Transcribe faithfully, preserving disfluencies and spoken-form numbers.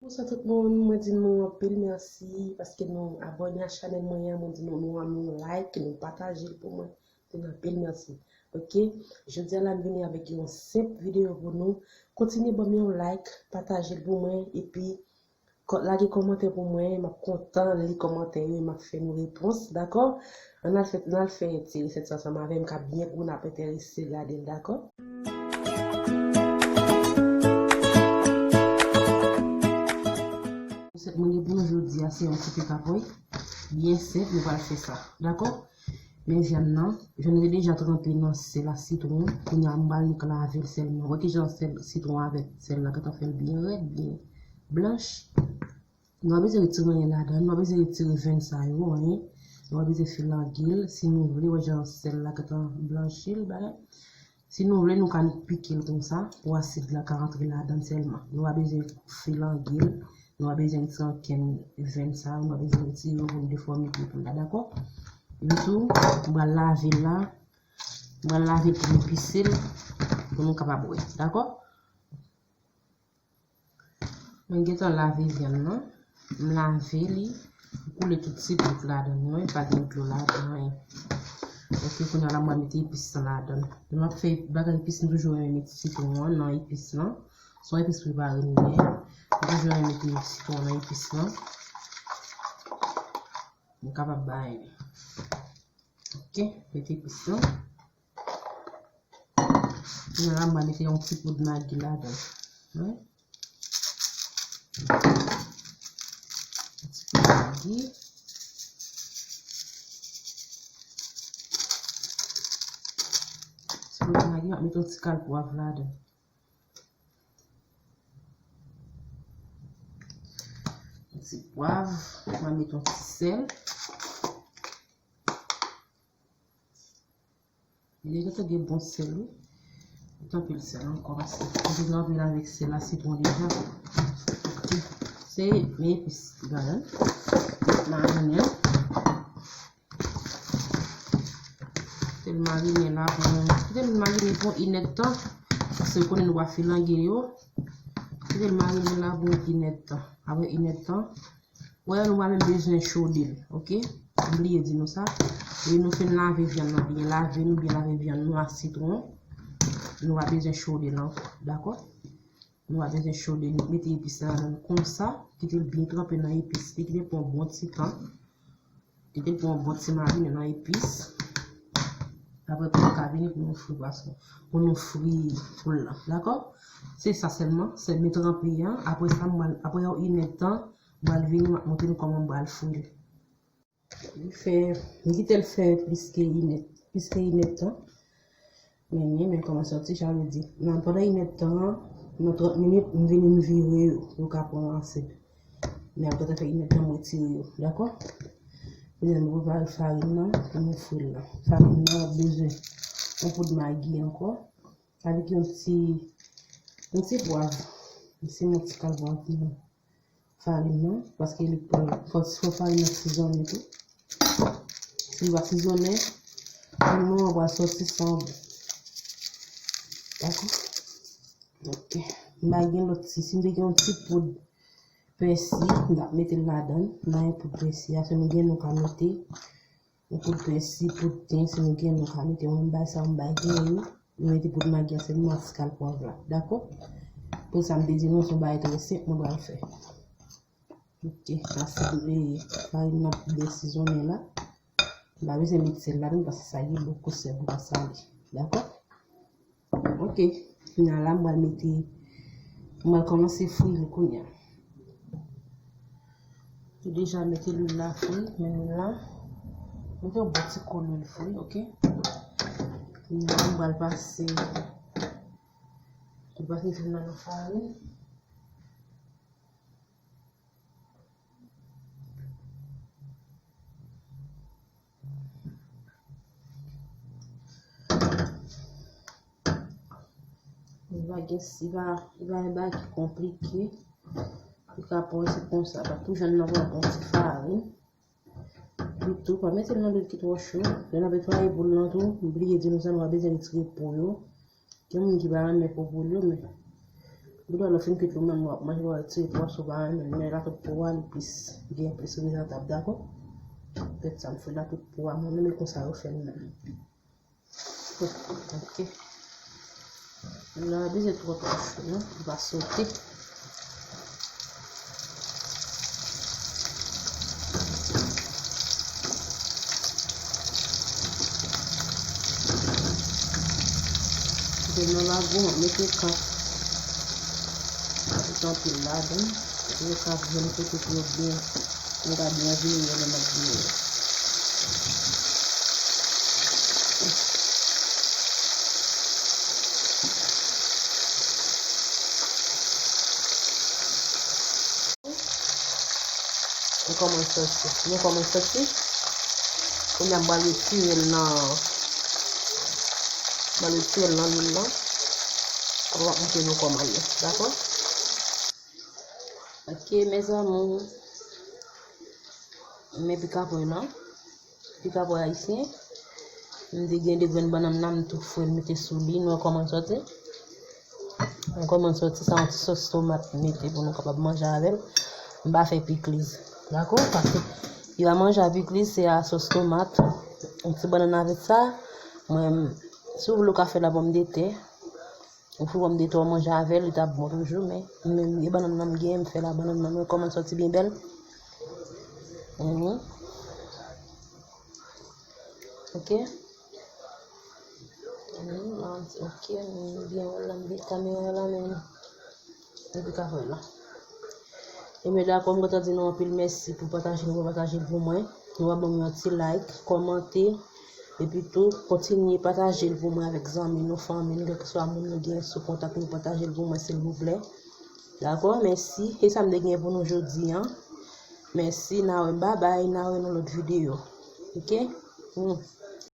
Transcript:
Bonswa tout moun, mwen di nou anpil mèsi paske nou abòne a chanèl mwen an, mwen di nou nou ban nou like, nou pataje l pou mwen. Di nou anpil mèsi. Oke, jodi a la m vini avèk yon senp videyo pou nou. Kontinye ban m yon like, pataje l pou mwen, epi kò- lage kòmantè pou mwen, m ap kontan li kòmantè yo, e m ap fè nou repons, dakò? Ann al fè, ann al fè ti resèt sa ansanm avè m, ka byen gou, n ap enterese gade l, dakò? Resèt mwen gen pou nou jodi a, se yon ti pika pòy. Byen senp, nou pral fè sa, dakò? Men vyann nan, vyann nan te deja tranpe nan sèl a sitwon. Kounye a, m pral nik lave l sèlman. Wè kijan sèl, sitwon avèk sèl la gentan fè l byen rèd, byen blanch. Nou pa bezwen retire anyen ladan l, nou pa bezwen retire venn sa yo, anyen. Nou pa bezwen filange l. Si nou vle, wè jan sèl la gentan blanchi l, bagay. Si nou vle, nou ka pike l konsa pou asid la ka rantre ladan l sèlman. Nou pa bezwen filange l, nou pa bezwen retire ankenn venn sa yo, nou pa bezwen retire yo pou n defòme pye poul la, dakò? Epi tou, m pral lave l la, m pral lave l pou m epise l, pou nou kapab wè, dakò? Mwen gentan lave vyann nan. M lave li. M koule tout ti bout ladan l, wi, pa gen dlo ladan, anyen. Oke, kounye a la, mwen mete epis lan ladan l. Lè m ap fè bagay epis, m toujou renmen met sitwon an nan epis lan. Se yon epis prepare m gen. M toujou renmen mete sitwon nan epis lan. M kapab bay. Oke, mete epis lan. Kounye a la, m va mete yon ti poud magi ladan l. Wi. Yon ti poud magi. Ti poud magi, m ap mete yon ti kal pwav ladan l. Yon ti pwav, m ap mete yon ti sèl. Li gentan gen bon sèl, wi. Met anpil sèl ankò, paske m te tranpe l avèk sèl a sitwon deja. Se men epis ladan l. Marinen. Kite l marinen la pou, kite l marinen pou yon inèdtan. Paske w konnen nou pa filange yo. Kite l marinen la pou yon inèdtan. Apre inèdtan, wè, nou pa menm bezwen chode l, oke? M bliye di nou sa. E nou fin lave vyann nan byen lave, nou byen lave vyann nou ak sitwon. Nou pa bezwen chode l ankò, dakò? Nou pa bezwen chode l, mete epis la ladan l konsa, kite l byen tranpe nan epis li, kite l pran yon bon ti tan. Kite l pran yon bon ti marinen nan epis. Apre pou nou ka vini pou nou fri pwason, pou nou fri poul lan, dakò? Se sa sèlman, sèl men tranpe an. Apre sa, m pral, apre yon inèdtan, m pral vini, m ap montre nou kòman m pral fri l. M fè, m kite l fè plis ke inèd, plis ke inèdtan. Men, men, men l kòmanse yon ti jan redi. Nan, pandan inèdtan an, nan trant minit, m vini m vire yo, yo ka pran ansent. Men ap gentan fè inèdtan m retire yo, dakò? Kounye a nou prepare farin nan pou nou fri l la. Farin nan ap bezwen yon poud magi ankò, avèk yon ti, yon ti pwav. Se yon ti kal pwav nan farin nan, paske li pral, fò, fò farin nan sizonnen tou. Si li pa sizonnen, nou an pral sòti san gou. Dakò? Ok. M pa gen lòt ti. Si m te gen yon ti poud pèsi, m t ap mete l ladan l. M pa gen poud pèsi a, si nou gen, nou ka mete. Yon poud pèsi, poud ten, si nou gen, nou ka mete. Mwen, m bay sa, m bay gen yo. M mete poud magi a sèlman ak ti kal pwav la. Dakò? Pou sa, m te di nou, se yon bagay trè senp, mwen pral fè. Ok, sa se, e, farin nan byen sizonnen la. M pa bezwen met sèl ladan, paske sa gen bokou sèl pou pa sale. Dakò? Ok, kounye a la, m pral mete, m pral kòmanse fri li kounye a. Te deja mete lwil la fri, men lwil la, mete yon bon ti kou lwil fri, ok? Kounye a la, m pral pase, m pral pase fri nan nan farin. Li pa gen, li pa, li pa gen bagay ki konplike. Li ka pran se konsa. Pa tou vyann nan pran yon ti farin. Li tou, pa mete l nan lwil ki twò cho. Lè n ap netwaye poul lan tou, m bliye di nou sa, nou pa bezwen retire po yo. Gen moun ki pa renmen po poul yo, men Boudon nan fin kwit li menm, w ap manje, w ap retire po a si w pa renmen l, men la tout po a li plis, gen plis rezontab, dakò? Petèt sa m fè la tout po a, mwen menm e konsa yo fè l menm. Ok. L pa bezwen twò twò fre non, li va sote. Mete nan lagon, mete kat. Mete anpil ladan. Mete yo ka byen kote pou yo byen. Mwen ka byen vire yo lè m ap vire yo. Mwen kòman sòti. Mwen kòman sòti. Kounye a m pral retire l nan, m pral retire l nan lwil lan. Apre m ap montre nou kòman l ye. Dakò? Ok, mes amours. Men pikapòy lan. Pikapòy ayisyen. M te gen de grenn bannann nan, m tou fwe l mete sou li. Nou wè kòman l sòti. M kòman sòti sa yon ti sòs tomat m mete pou nou kapab manje avè l. M pa fè pikliz. Dakò? Paske yo pa manje a pikliz, se a sòs tomat. Yon ti bannann avèk sa. Mwen, si w vle w ka fè la pòmdetè. Ou fè pòmdetè w manje avè l, li t ap bon toujou, men mwen menm, e bannann nan m gen, m fè la bannann nan, mwen kòman sòti byen bèl. Mhm. Ok. Hmm, ok, m byen wè l la, m byen kamera la, men epi ka fè la. Ebyen, dakò, m kontan di nou anpil mèsi pou pataje nou pataje l pou mwen. Nou pa ban m yon ti like, kòmante, epi tou, kontinye pataje l pou mwen avèk zanmi nou, fanmi nou, kèlkeswa moun nou gen sou kontak nou, pataje l pou mwen, silvouplè. Dakò, mèsi. E sa m te gen pou nou jodi a. Mèsi, n a wè, babay, n a wè nan lòt videyo. Ok? Hmm.